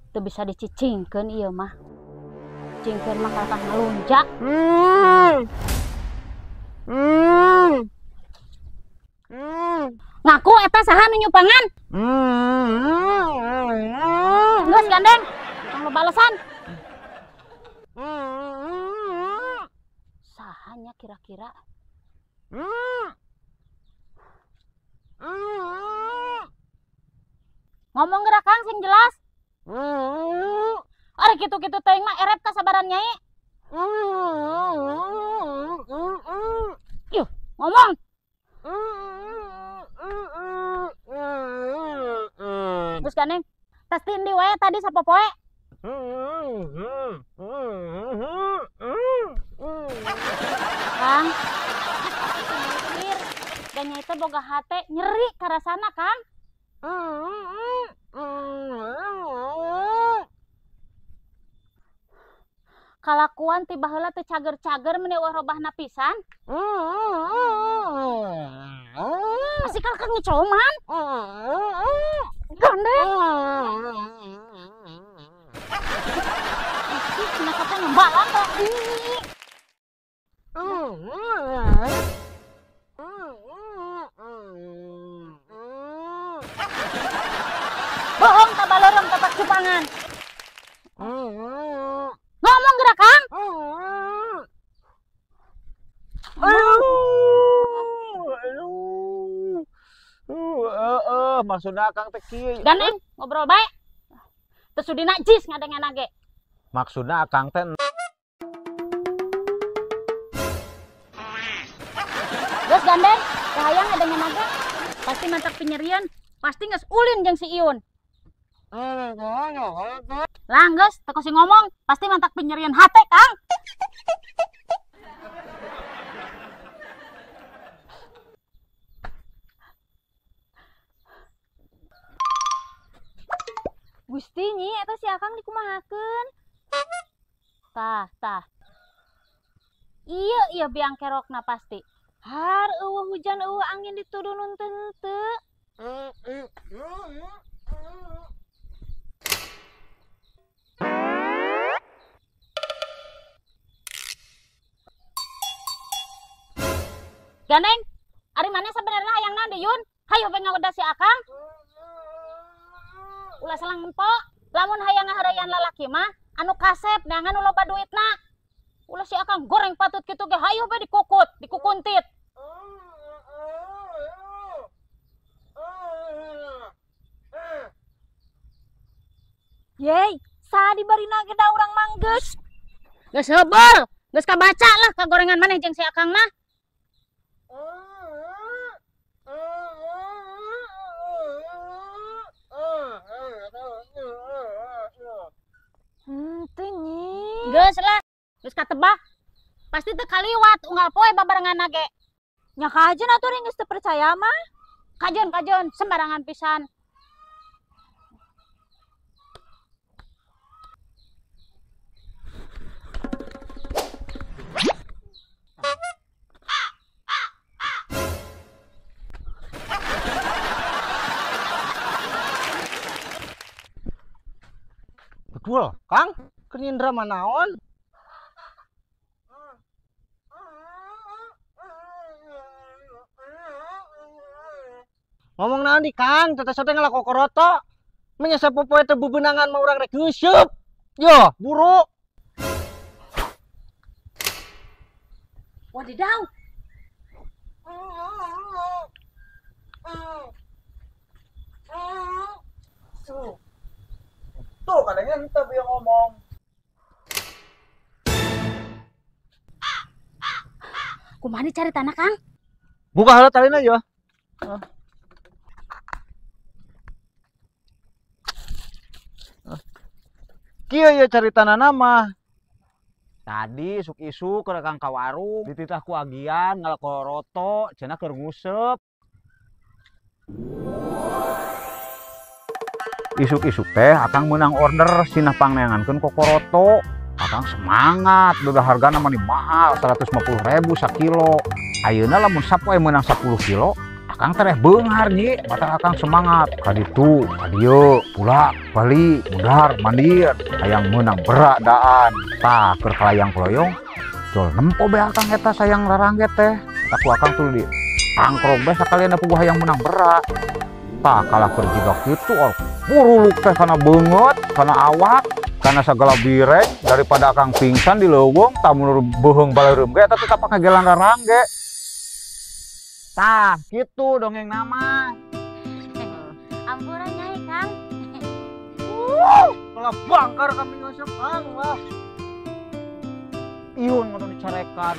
Teu bisa dicicingkeun ieu mah. Cicingkeun mah kalakah ngalunjak. Ngaku eta saha nu nyupangan? Geus gandeng, tong lo balesan. Sahanya kira-kira? Ngomong geura Kang sing jelas. Ari kitu-kitu teuing mah erep kasabaran nyai. Yuh, ngomong. Geus gandeng, tes tindi wae tadi sapopoe. Kang, mikir dan nyai teh boga hate nyeri karasana Kang. Kalakuan ti baheula teu cager-cager meni eueuh robahna pisan. Masih kalakah ngecoman. Gandeng. Ih, kenapa teh ngembalan teh? Bohong tabalorong tapak cupangan. Ngomong geura Kang. Aduh. Maksudna Akang teh kieu. Gandeng ngobrol bae. Teu sudi najis ngadengeuna ge. Maksudna Akang teh geus gandeng, kahayang ngadengeuna ge. Pasti mantak pinyerian, pasti geus ulin jeung si Iun. Lah geus, teu kosi ngomong, pasti mantak pinyerian hate Kang. Gusti nyi eta si Akang dikumahakeun? Tah, tah. Iya, iya biang kerokna pasti. Har eueuh hujan eueuh angin dituduh nun teu. Gandeng, ari maneh sabenerna hayang naon deui Yun? Hayo we ngawedah si Akang. Ulah selang empok, lamun hayang ngaharayan lalaki mah anu kasep neangan nu loba duitna. Ulah si Akang goreng patut kitu ge hayo we dikukut, dikukuntit. Yey, saha dibarina ge da urang manggeus. Geus heubeul, geus kabaca lah kagorengan maneh jeung si Akang mah. Henteu nyi. Geus lah, geus katebak. Pasti teu kaliwat unggal poe babarenganna ge. Nya kajeun atuh geus teu percaya mah. Kajeun kajeun sembarangan pisan. Betul, Kang. Keur nyindra mah naon? Ngomong naon di Kang, teh teh ngalakokoroto. Menya sapopoe teh bebenangan mah urang rek geuseup. Yo, buru. Wadidaw. Tuh kadangnya ente yang ngomong. Kumaha nih cari tanah Kang? Buka heula talina ya. Kieu ya cari tanah nama. Tadi isuk-isuk ke Kang ka warung, dititah ku agian ngalakoroto, cenah keur nguseup. Isuk-isuk teh Akang menang order sinah pangneangankeun kokoroto. Akang semangat, udah hargana mah mahal 150.000 sakilo. Ayeuna lamun sapoe menang 10 kilo, Akang tereh beunghar nyi, mata akang semangat. Ka ditu, ka dieu, pulak, balik, mudar, mandir. Hayang meunang berak daan. Tah keur kalayang kuloyong, jol nempo be akang eta sayang rarangget teh. Ku akang tuh di angkrong be sakalian puguh hayang meunang berak. Tah kalah keur jiga kitu puruluk teh kana beungeut, kana awak, kana sagala bireng daripada akang pingsan di leuweung tah mun beuheung baleureum ge eta tetep ngagelan rarangge. Tah, gitu dongeng nama. Ampura nyai, Kang. Malah bangkar kami ngosok Kang lah. Iun ngono dicarekan.